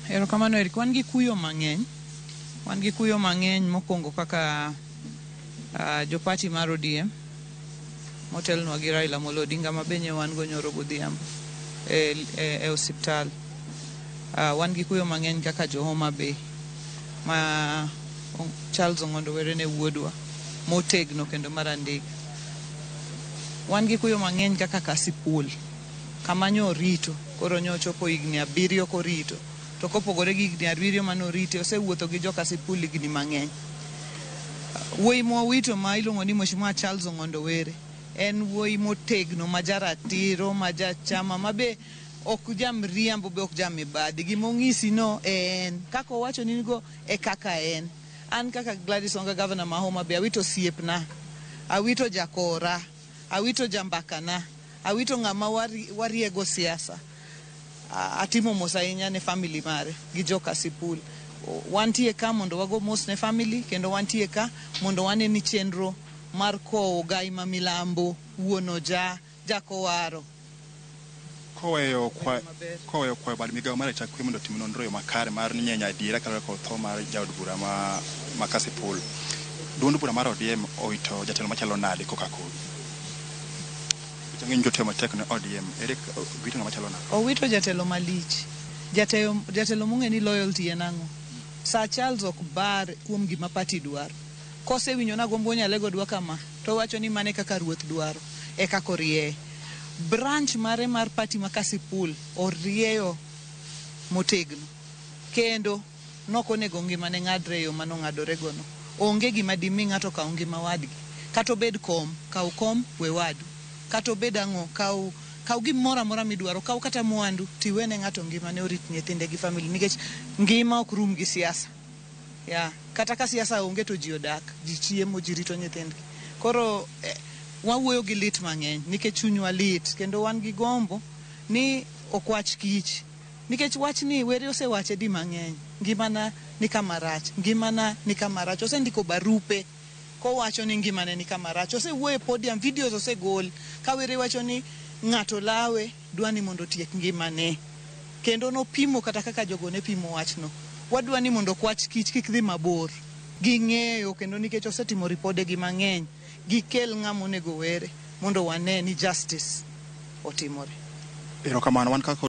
Erokamano Eric, wan gi kuyo mang'eny. Wan gi kuyo mang'eny mokwongo kaka jo party mar ODM motelnwa gi Raila Amolo Odinga ma be wan go nyoro godhiambo e osiptal. Wan gi kuyo mang'eny kaka jo Homa Bay ma Charles Ong'ondo Were ne wuodwa motegno kendo marandika. Wan gi kuyo mang'eny kaka Kasipul kama nyo orito koro nyo ochopo higni 7 korito to kopogore gi higni 7 mane orite osewuotho gi jo Kasipul higni mang'eny. Wuoyi mwawito ma iluongo ni Mheshimiwa Charles Ong'ondo Were en wuoyi motegno ma jaratiro ma jachama ma be ok jamriambo be ok jamibadhi. Gimong'isi no e en kaka owacho ni go e kaka en. An kaka Gladys Wanga governor ma Homa Bay awito osiepna, awito jakora, awito jambakana, awito ng'ama wariego siasa. Atimo mos ahinya ne family mare gi jo Kasipul. Wantie ka mondo wago mos ne family kendo wantie ka mondo wane ni chenro mar kowo Gai ma Milambo wuon Oja Jakowaro. Koweyo kwayo bad migawo mar arita kwe mondo otim nonro e yo makare mar nyenyo adiera kaluwore kod tho mar jaod bura ma Kasipul. Duond bura mar ODM owito jatelo machalo nade koka koro? Ng'eny jotelo matek ne ODM, ere wito ng'ama chalo nade? Owito jatelo malich. Jatelo mong'e ni loyalty en ang'o. Sir Charles ok bar kuom gima party dwaro. Kosewinjo na Gombo Nyalego dwa kama, to owacho ni mane kaka ruoth dwaro, e kaka orieye. Branch mare mar party ma Kasipul orieyo motegno. Kendo nokonego ngimane ng'adre e yo manong'adore gono. Onge gima dimi ng'ato kaw ngima wadgi. Kata obed kom, kaw kom we wadu. Kata obed ang'o, kaw gimoro amora midwaro, kaw kata mwandu, tiwene ng'ato ngimane orit nyithinde gi family nikech ngima ok rum gi siasa. Ya, kata ka siasa onge to ji odak, ji chiemo, ji rito nyithindgi. Koro wawuoyo gi lit mang'eny nikech chunywa lit kendo wan gi gombo ni okwach kich. Nikech wachni Were osewache di mang'eny. Ngimana ni kama rach, ngimana ni kama rach. Osendiko barupe kowacho ni ngimane ni kama rach. Osewuoyo e podium, videos osegol ka Were wacho ni ng'ato lawe dwa ni mondo otiek ngimane. Kendo nopimo kata kaka jogo ne pimo wachno. Wadwa ni mondo okwach kich kik dhi mabor. Ging'eyo kendo nikech osetimo ripode gi mang'eny. Gikel ng'ama onego Were mondo wane ni justice otimore. Erokamano wan kaka